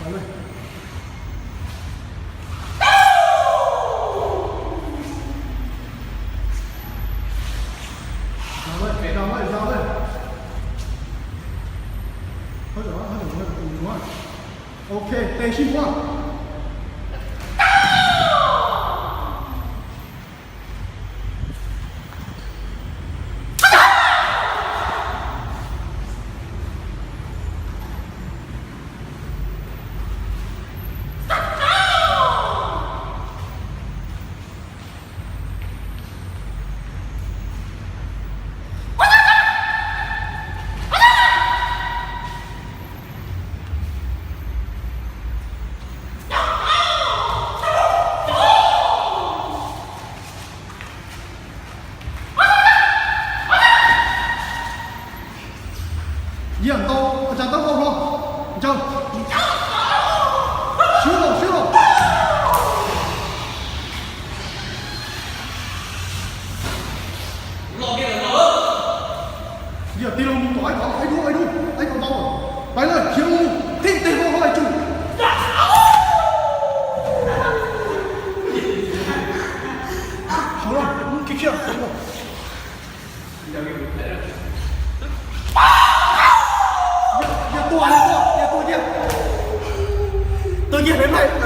Los lawm, los lawm, los lawm. Thawb, thawb, thawb, thawb. Ok, tes sib npuab. Yam ntau, tsa tawb vau hlo, ncaws. Siab los, siab los. Yam tij laug mus tom aib tod, aib dub, aib dub, aib tod ntau. Pais lawm, khiav mus, tij teg vau hlo es tsum. Hauv no, khiav khiav hauv no. Yog tua, yog tua, yog tua cia. Tua cia, peb nplaig.